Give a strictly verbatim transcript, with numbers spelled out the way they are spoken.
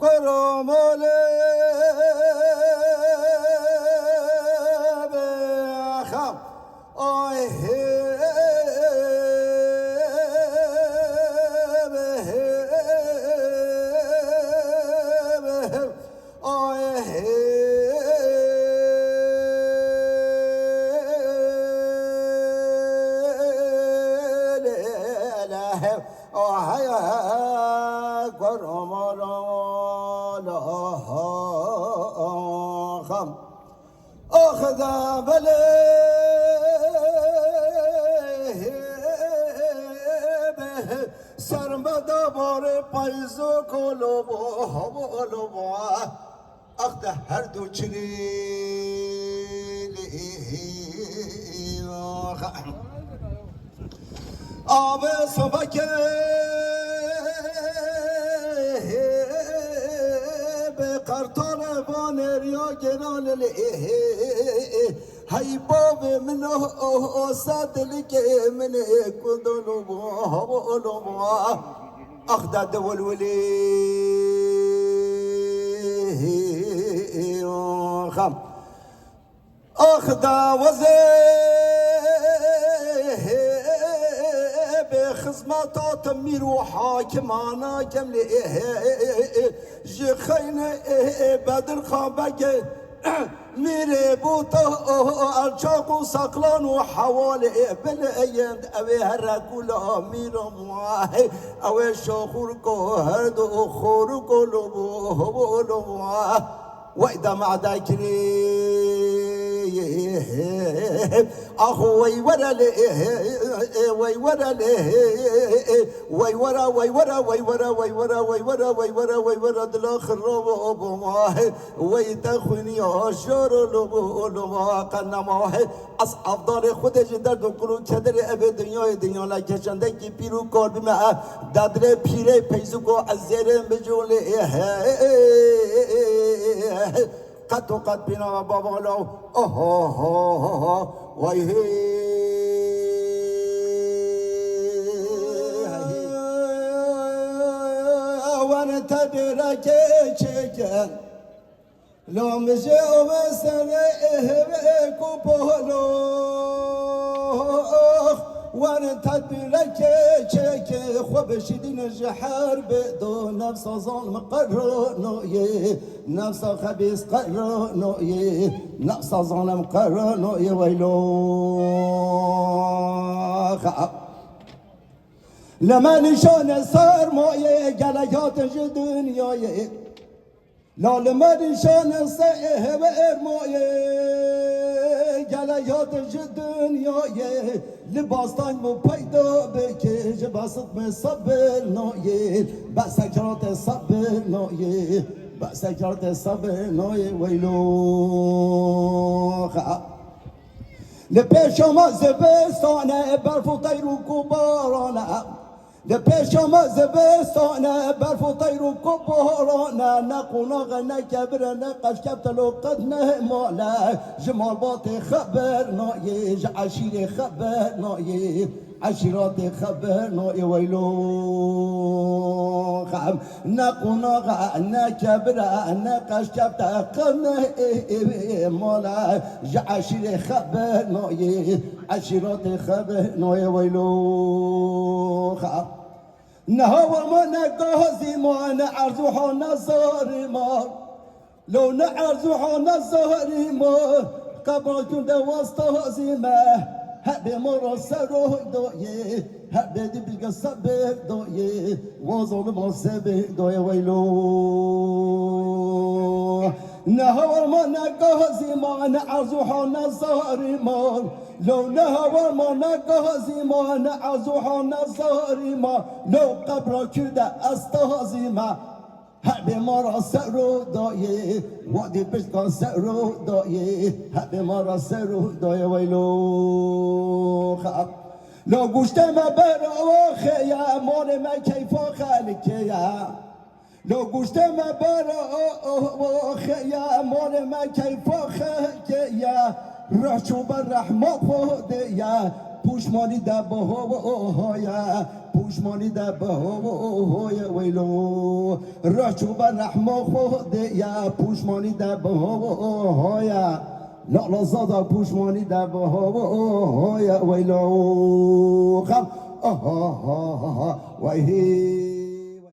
Koramale be xam. Ay he be he be he. Ay he le le he. Ay he koramale xam. Ax da belê be sermeda barê payzo kolobo lobo. Ax da her du çilî. Abi sobake be kartale vaneriya genale. Hey bavê min o, o, o sa dilikê min ê kundolo bo, bo, lo bo. Ax da de welwelê xam. Ax da wezê be xizmeta te mîr û hakimana kemlê ji xeynê Bedirxan Begê mîrê bûta elçaq û saqlan û hewalê bileyend ewê here kula mîra wahê ewê şaxûr ko herdu xorû kolo bo lo bo. Wey dema dekirî. Ax wey were lê, wey were lê, wey were, wey were, wey were, wey were, wey were, wey were, wey were, wey were, dila xirab bo ma. Wey te xwîniya jor lo bo lo ma qenema. Ez evdalê Xwedê ji derd û kul û kederê evê dinyayê dinyana keçendekî pîr û kor bime. Dadrê pîrê peyzûko ez zêrê mijûlê. Qet û qet bîna bavalo. Oho ho ho ho. Vay hey. Wan te dêrekê çêken. Lo mijê ove serê ehve ku polo. Wan tedbîrekê çêke xwe bişîdîne ji her bê do nefsa zalim qeronoyê, nefsa xebîs qeronoyê, nefsa zalim qeronoyê weylo. Xa. Li me nîşane sermayê gelek hatin ji dinyayê. La li me nîşane se heve ermayê, gelek hatin ji dinyayê, li bastang bû peyda bike, ji basit me sabir nayê, be sekerate sabir nayê, be sekerate sabir nayê, weylo. Li pêşa me zivistane, berf û teyr û ku barane. Li pêşa me zivistane, berf û teyr û ku barane, ne qonaxe, ne kebire, ne qeşkefte, lo qet ne male. Ji malbatê xeber nayê, ji eşîrê xeber nayê, eşîratê xeber nayê, weylo. Xem. Ne qonaxe, ne kebire, ne qeşkefte, qe ne ê, ê, ê, male, ji eşîrê xeber nayê, eşîratê xeber nayê, weylo. Xa. Ne hawa ma, ne gazî ma, ne erz û ha, ne zarî ma. Lo ne erz û ha, ne zarî ma, qebra kûn de wasta zî me. Hebê ma ra ser û dayê, hebê di bîge sebir dayê, wa zalima sebir dayê weylo. Ne hawa ma, ne gazî ma, ne erz û ha, ne zarî ma. Lo ne hawa ma, ne gazî ma, ne erz û ha, ne zarî ma. Lo qebra kûn de ez tazî me. Hebê ma ra ser û dayê, wadî piştkan ser û dayê, hebê ma ra ser û dayê weylo. Xa. La guştê me ber axê ye, malê me keyfa xelkê ye. La guştê me ber axê ye, malê me keyfa xelkê ye. Rih çû ber rehma Xwedê ye, pûşmanî de bi ho ye, pûşmanî de bi ho ye weylo. Reçû be rehma Xwedê ye, pûşmanî de bihoya. La la zada pûşmanî de bihoya, weyla xem. Aha, ha, ha, ha, wey hî.